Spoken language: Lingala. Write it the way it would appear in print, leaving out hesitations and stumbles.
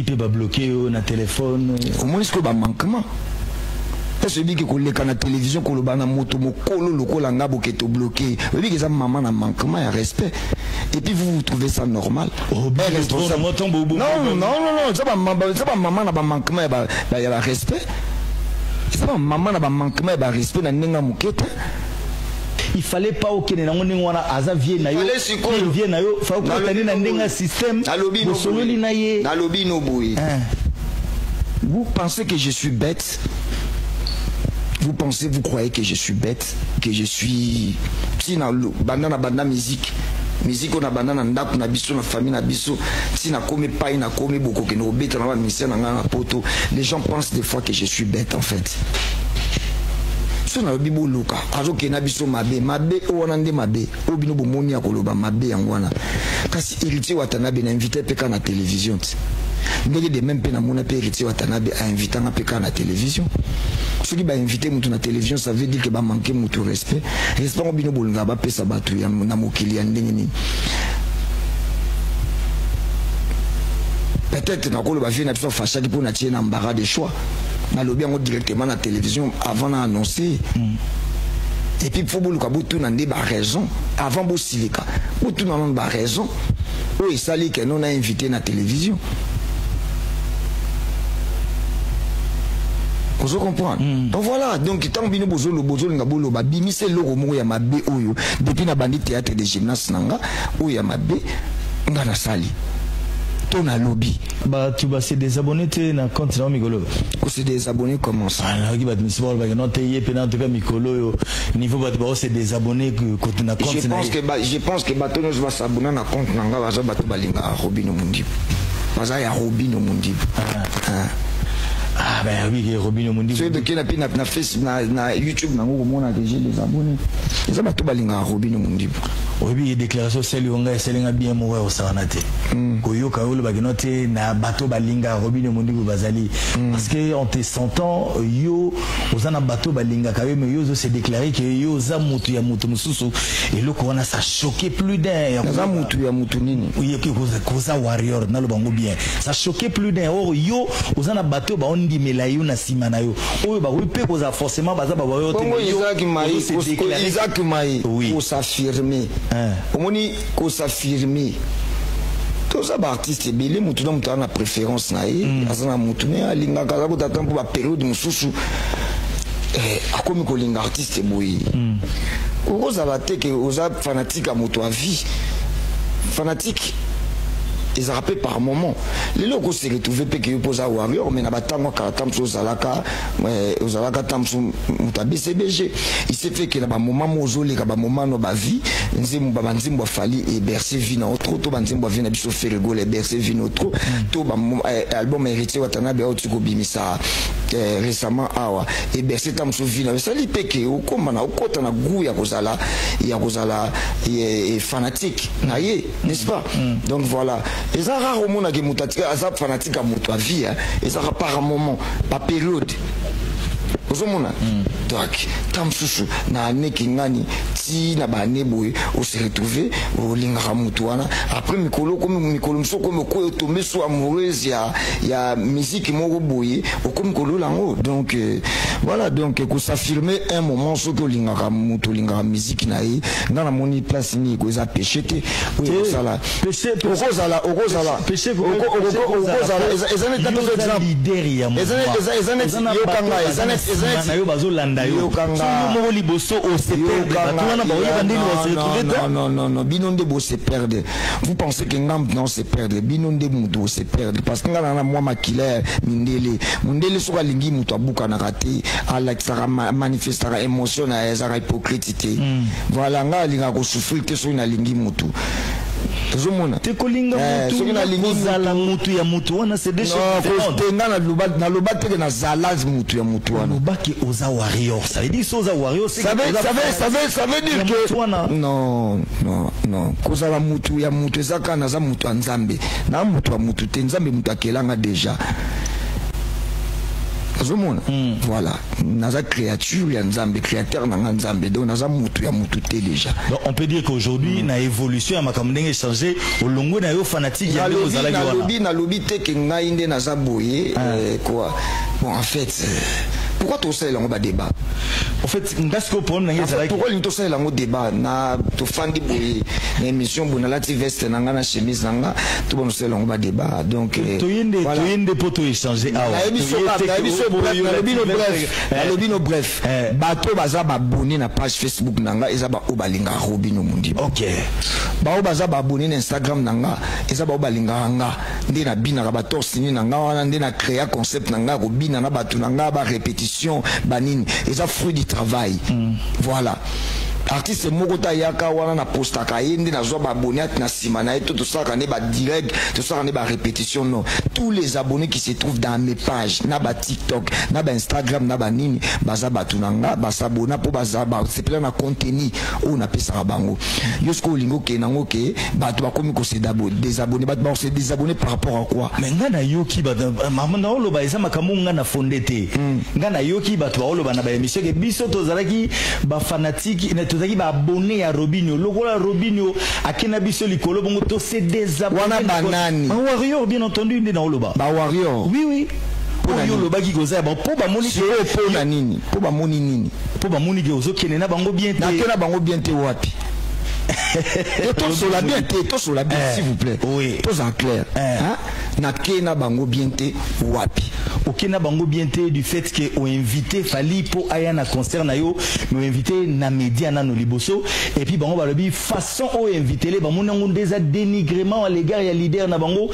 Ti mpe babloke yo na telefone. Omoni sikoyo bamanquement. Ese oyebiki koleka na télévision, koloba na moto mokolo lokola nga, boke tobloke, oyebiki eza mama na manquement ya respect. Et puis vous, vous trouvez ça normal? Oh, Un responsable. Non, Non, non, non, non, eza bamama na bamanquement ya barespect, eza bamama na bamanquement ya barespect na ndenge ya moke te. Il fallait pas okende nango ndenge wana. Aza vie na yo. Fallait sikoyo. Vie na yo fa okotani Nalobi na no ndenge ya boye. système. Nalobi no Bosololi boye. na ye. Nalobi no boye. Hein. Vous pensez que je suis bête? Vous pensez, vous croyez que je suis bête, que je suis si na banda na banda musique, musique oyo na banda na ndako na biso, na famille na biso, ti nakomi epai nakomi, bokokende kobeta na bamusicien na ngai na poto. Les gens pensent des fois que je suis bête en fait. So nalobi boluka azokende na biso mabe, mabe oyo wana nde mabe oyo bino bomoni ya koloba mabe yango wana. Kasi Héritier Watanabe na invité mpe kaka na télévision te. Ndenge de même mpe namona mpe Héritier Watanabe ainvitanga mpe kaka na télévision. Soki bainvite motu na télévision, ça veut dire que bamanke motu respect. Respect yango bino bolingaka bapesa bato na mokili ya ndenge nini? Peut-être nakoloba vie na biso afashaki mpo na tie na embarras de choix. Nalobi yango directement na télévision avant na annoncer. Et puis faut boluka botuna nde baraison avant bosilika. Botuna nano baraison oyo esali ke no na invité na télévision. Ozo comprendre? Donc voilà. Donc ntango bino bozoloba, bozolinga boloba, bimisa eloko moko ya mabe oyo depuis na bandi théâtre de gymnase na nga, oyo ya mabe nga nasali to nalobi. Bato base désabonné te na compte na yo mikolo? Kose désabonné, comment ça? Nayoki bato misusu balobaki no te, ye mpena en tout cas mikolo oyo niveau bato baose désabonné kote na Je compte na pense ye. que ba, je pense que bato nyonso basabona na compte na nga baza bato balingaka Robino Mondibu, baza ya Robino Mondibu. Ah ben oui, ke Robino Mondi. Soki tokei mpe na face na YouTube nango, komona que j'ai des abonnés, eza bato balingaka Robino Mondibu. Oyebi déclaration osali yo, ngai esalinga bien moko ya kosakana te koyoka yo olobaki no te na bato balingaka Robino Mondibu bazali, parce que en te sentant, yo oza na bato balingaka yo, mais yo ozo se déclarer ke yo oza motu ya moto mosusu. Eloko wana ça choqué plus d'un ya Naza mutu ya mutu nini? Oyoki koza warrior, naloba ngo bien, ça choqué plus d'un. Or yo oza na bato baondimela yo na nsima na yo, oyo bakoki mpe kozala forcément baza bawarrior te, Bongo mais yo Isaac Mai ozo se déclarer. Isaac Mai. Oui. Kos'affirmer. Hein. Omoni, kos'affirmer, toza baartiste ebele, motu na moto aza na préférence na ye, aza na motu me alingaka, aza kotata mpo bapériode mosusu akomi kolinga artiste boye. Okozala te ke oza fanatique ya moto ya vie. Fanatique ezalaka mpe par moment. Lelo okose retrouve mpe ke yo mpo oza warrior, mais na batango ya kala, ta mosusu ozalaka ozalaka ta mosusu moto ya BCBG. Il s'est fait ke na bamoment mo ozoleka, bamoment no bavie, nzembo, banzembo afali eberce vie na yo trop, to banzembo avie na biso Ferre Gola eberce vie na yo trop, to album Héritier Watanabe auti kobimisa récemment awa eberce ta mosusu vie na yo. Esali mpe ke okóma na okota na goût ya kozala fanatique na ye, n'est-ce pas? Donc voilà, eza rare omonake moto atika aza fanatique ya moto ya vie, hein. Ezaka par moment, bapériode ozomona. Donc ta mosusu na ane kingani ti na baane boye, ose retrouve olingaka motu wana. Après mikolo okomi, mikolo mosusu okomi okoyi, otombe so amoureuse ya musique moko boye, okomi kolola yango. Donc voilà. Donc kos'affirmer un moment, soki olingaka motu, olingaka musique na ye, nga namoni place nini eza péché te oyo ekosala. Péché- Okozala Péché okozala eza neti napesa exemple. Leader ya Eza neti yokanga, eza neti na yo bazolanda yo. Yokanga. So yo moko liboso ose perdre, bato wana baoyeba ndenge base retrouve te. Non, non, non, non, bino nde bose perdre. Vous pensez que nga non se perdre, bino nde moto bose perdre, parce que nga na mwa makila ya mindele. Mondele soki alingi moto abukanaka te, alakisaka, manifestaka émotion na ye, ezaka hypocrite te. Voilà, nga alingaka kosouffrir te soki nalingi motu. Tozomona Te kolinga Eh, mutu soki nalingi kozala mutu ya mutu wana, c'est deux choses Non, différentes. te, nga naloba teke nazala mutu ya mutu wana. Olobaki oza warrior, ça veut dire so oza warrior, c'est que oza Ça veut dire ya que mutu wana. Non, non, non, kozala mutu ya mutu eza kaka naza mutu ya Nzambe, na mutu ya mutu te. Nzambe mutu akelanga déjà. Ozomona, voilà, naza créature ya Nzambe, créateur na nga Nzambe, donc naza mutu ya mutu te déjà. Donc on peut dire qu'aujourd'hui, na évolution ya makambo ndenge échanger, olongwe na yo fanatique ya ndenge ozalaki wana. Nalobi te ke ngai nde naza boye, quoi. Bon, en fait, pourquoi tosalela yango badébat? En fait, nga sikoyo problème na ngai ezalaki Pourquoi olingi tosalela yango débat? Na tofandi boye na émission boye, nalati veste na nga na chemise na nga, tobona tosalela yango badébat, donc Toyende. Voilà. Toyende mpo toéchanger awa. Nayebi Toye te Bref, nalobi no, bref, Eh. nalobi no, bref, Eh. bato baza baabonnés na page Facebook na nga eza baoyo balingaka Robinio Mundibu. Bao baza baabonnés na Instagram na nga eza bao balingaka nga nde nabinaka batorsini na nga wana, nde na créa concept na nga ya kobina na bato na nga, barépétition banini, eza fruit du travail. Voilà, artiste moko te ayaka wana na postaka ye nde nazwa baabonnés ati na nsima na ye to tosalaka nde badirect, tosalaka nde barépétition. Non, tous les abonnés qui se trouvent dans mes pages, na baTikTok, na baInstagram, na banini, baza bato na nga, basabona mpo baza basepela na contenu oyo napesaka bango. Yo soki olingi okende yango ke bato bakomi kose désabonner, bato bakose désabonner par rapport à quoi? Mais nga nayoki bato, mama, naoloba eza makambo nga na fonde te. Nga nayoki bato baoloba na baémission ke biso tozalaki bafanatike, tozalaki baabonnés ya Robinio. Lokola Robinio akenda biso likolo, bongo tose désabonné. Wana banani? Bawarrior, bien entendu, nde naoloba. Bawarrior? Oui, oyo olobaki koza ya bango mpo bamoni ke Sikoyo mpo na nini? Mpo bamoni nini? Mpo bamoni ke ozokende na bango bien te. Nake na bango bien te wapi? Te, tosola bien te, tosola bien, s'il vous plaît. Tozala clair. Hein? Nake na bango bien te wapi? Okende na bango bien te du fait ke oinvité Fally mpo aya na concert na yo, mais oinvité na média nano liboso, et puis bango balobi façon oyo invitele, bamoni yango nde eza dénigrement à l'égard ya leader na bango.